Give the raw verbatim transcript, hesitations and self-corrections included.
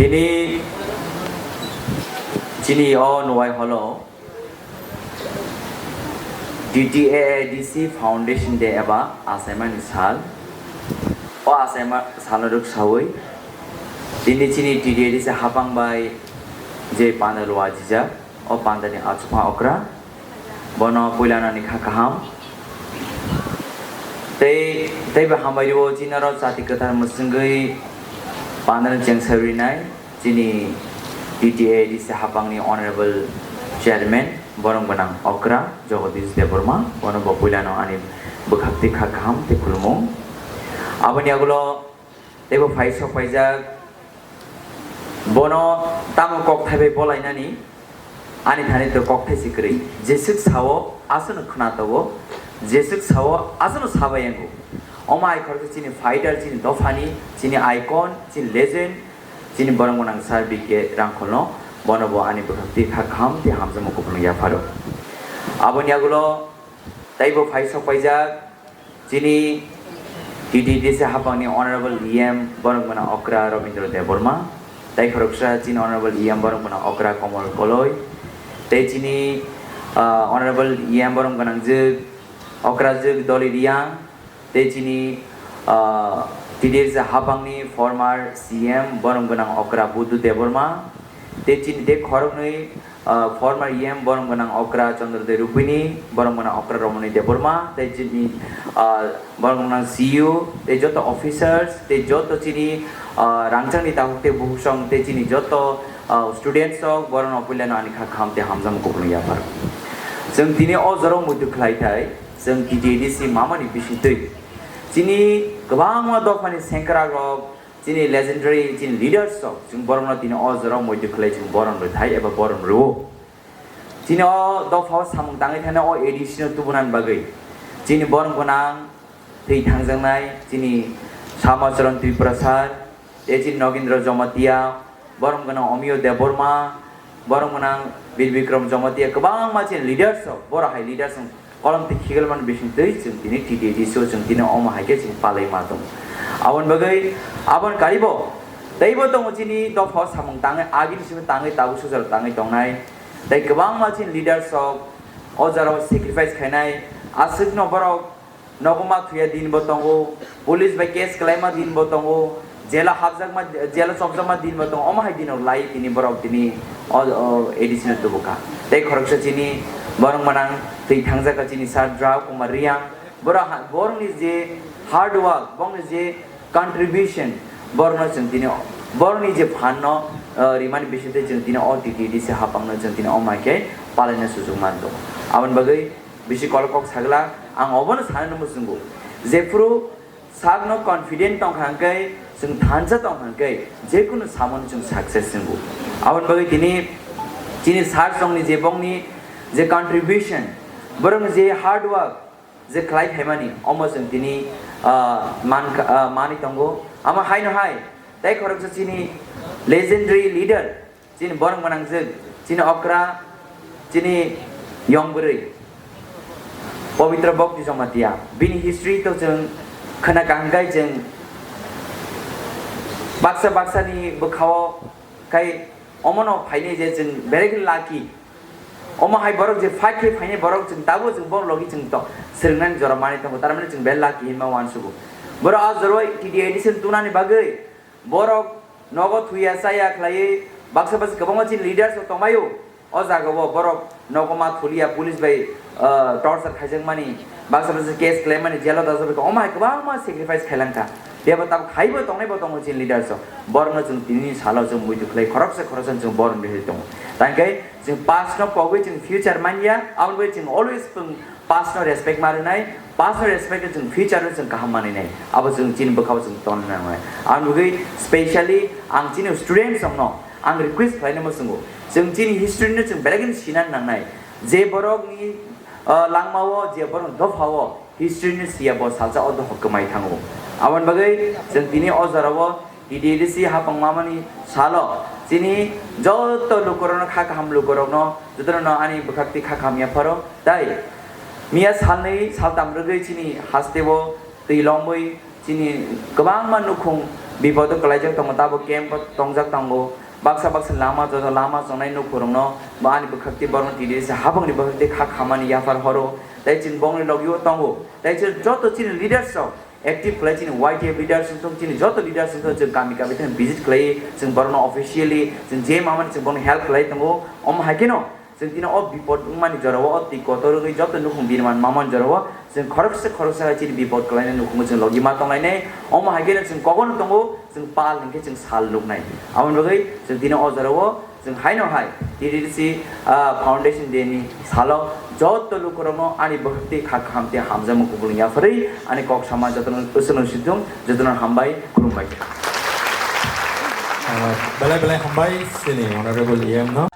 Tini chini o Nuwai Hall o D T A A D C Foundation Day eba achaimani sal. O achaima salno rwksawi tini chini T T A D C hapang bai je panda lua jijak, o pandani achukma okra, bono puilano ani kha kaham. Tei, teibo hambai rwo chini oro chati kwthar mwswngwi pandani chengsa rinai chini T T A D C hapangni Honorable Chairman borok gwnang okra Jagadish Debbarma, bono bo puilano ani bwkhak tei kha kaham tei khulumung. Aboni agulo teibo phai sok paijak, bono tamo kokthai bai bolainani, ani thani to kokthai se kwrwi. Jeswk sao, aswkno khna tongo, jeswk sao, aswkno sabai yango. Omo hai khoroksa chini fighter, chini dophani, chini icon, chini legend, chini borok gwnang sir B K Rangkholno, bono bo ani bwkhak tei kha kaham tei hamjakma kuphurno yapharo. Aboni agulo teibo phai sok paijak, chini T T D C hapangni Honorable E M borok gwnang okra Robindra Debbarma, tei khoroksa chini Honorable E M borok gwnang okra Komol Koloi, tei chini, ah, Honorable E M borok gwnang jwk okra jwk Doli Riang, tei chini, ah, T D C hapangni former C M borok gwnang okra Budhu Debbarma, tei chini tei khoroknwi, ah, former E M borok gwnang okra Chandra Debbarma, borok gwnang okra Romani Debbarma, tei chini, ah, borok gwnang C U, tei joto officers, tei joto chini, ah, rangchakni takhuk tei bukhuk song, tei chini joto, ah, students rok, borokno puilano ani kha kaham tei hamjakma kuphurno yaphar. Chwng tini o jorao muitu khlai thai, chwng T T A D C mamani bisingtwi chini kwbangma dophani sengkrak rok, chini legendary, chini leaders rok, chwng borokno tini o jorao moitu khlai chwng borom rwthai eba borom rwo. Chini o dophao samung tangwi thani o A D C no tubunani bagwi chini borom gwnang thwi thangjaknai chini Samacharan Tripura sir, tei chini Nogindra Jamatia, borom gwnang Omiyo Debbarma, borom gwnang Bir Bikram Jamatia, kwbangma chini leaders rok, boro hai leaders rok kolom twi khigalmani bisingtwi chwng tini T T A D C o chwng tini omo hai khe chwng palai ma tongo. Aboni bagwi aboni karibo teibo tongo chini dophao samung tangwi agini simi tangwi tabuk sujaro tangwi tongnai. Tei kwbangma chini leaders rok o jorao sacrifice khainai, aswkno borok nogo ma thuya din bo tongo, police bai case kwlaima din bo tongo, jela hapjakma, jela chopjakma din bo tongo, omo hai dino lai tini borok tini o, o A D C no tubukha. Tei khoroksa chini borok manang twi thangjak kha chini sir Drau Kumar Riang, borok ha, borokni je hard work, borokni je contribution, borokno chwng tini, borokni je phan no, o, rimani bisingtwi chwng tini o T T A D C hapang no chwng tini omo hai khe palaina sujuk man tongo. Aboni bagwi bisi kolok kok sagla, ang obono sanani muchungo, jephuru sakno confident tongkha hwnkhe, chwng thansa tongkha hwnkhe, jekunu samono chwng success wngo. Aboni bagwi tini chini sir songni je bongni je contribution, borokni je hard work je khlai phaimani, omo chwng tini, ah, mankha, ah, manwi tongo. Amo haino hai, tei khoroksa chini legendary leader, chini borok gwnangjwk, chini okra, chini yong bwrwi, Pabitra Bhakti Jamatia. Bini history to chwng khna kaham khai chwng baksa baksani bwkhao khai omono phainai je chwng very lucky. Omo hai borok je fight khai phainai borok chwng tabuk chwng borok logi chwng to swrwngnani jora manwi tongo, tar mani chwng very lucky hinma uansugo. Borok a joroi T T A D C tunani bagwi borok nogo thuya chaya khlaiwi baksa baksa kwbangma chini leaders rok tongbaio. O jaga o borok nogo ma thulia police bai, ah, torture khaijakmani, baksa baksa case khlaimani, jail o dajak bai, omo hai kwbangma sacrifice khailangkha. Phiya bo tabuk haibo tongnai bo tongo chini leaders rok. Borokno chwng tini salo chwng muitu khlai khoroksa khoroksa chwng borom rihwi tongo. Tangkhe chwng past no pogwi chwng future manya, aboni bagwi chwng always chwng past no respect ma rwnai, past no respect khe chwng future no chwng kaham manwi nai. Abo chwng chini bwkhao chwng tonna nangnai. Aboni bagwi specially ang chini students rokno ang request khlainai muchungo, chwng chini history no chwng belai kheno sinani nangnai. Je borokni, ah, langmao, je borokni dophao history no siya, bo salsa o dophao kwmai thango. Aboni bagwi chwng tini o jorao T T A D C hapang mamani salo chini joto lukurokno, kha kaham lukurokno jotono ani bwkhak twi kha kaham yapharo. Tai miya salnwi saltam rwgwi chini hasteo twi lomwi chini kwbangma nukhung Bipodo kwlaijak tongo, tabo camp o tongjak tongo. Baksa baksa lama joto lama chongnai nukhurokno bo ani bwkhakti borokno tidi se habangni bwkhakti kha khamani yaphar horo. Tei chwng bongni logio tongo. Tei chwng joto chini leaders rok active khlai, chini Y T F leaders wngthung, chini joto leaders wngthung, chwng kami kami thang visit khlai, chwng borokno officially chwng je mamani chwng borokno help khlai tongo. Omo hai kheno chwng tini o bipod wngmani jorao, o twi kotor wngwi joto nukhung birman mamani jorao chwng khoroksa khoroksa hai chini bipod kwlainai nukhungo chwng logi ma tonglainai. Omo hai kheno chwng kogono tongo, chwng pal hinkhe chwng sal nuknai. Aboni bagwi chwng tini o jorao chwng haino hai T D C, ah, Foundation Day ni salo joto lukurokno ani bwkhakti kha kaham tei hamjakmung kubulwng yapharwi ani kok sama jotono uswrwng sithung, jotono hambai, khulumbai. Ah, belai belai hambai chini Honorable E M no.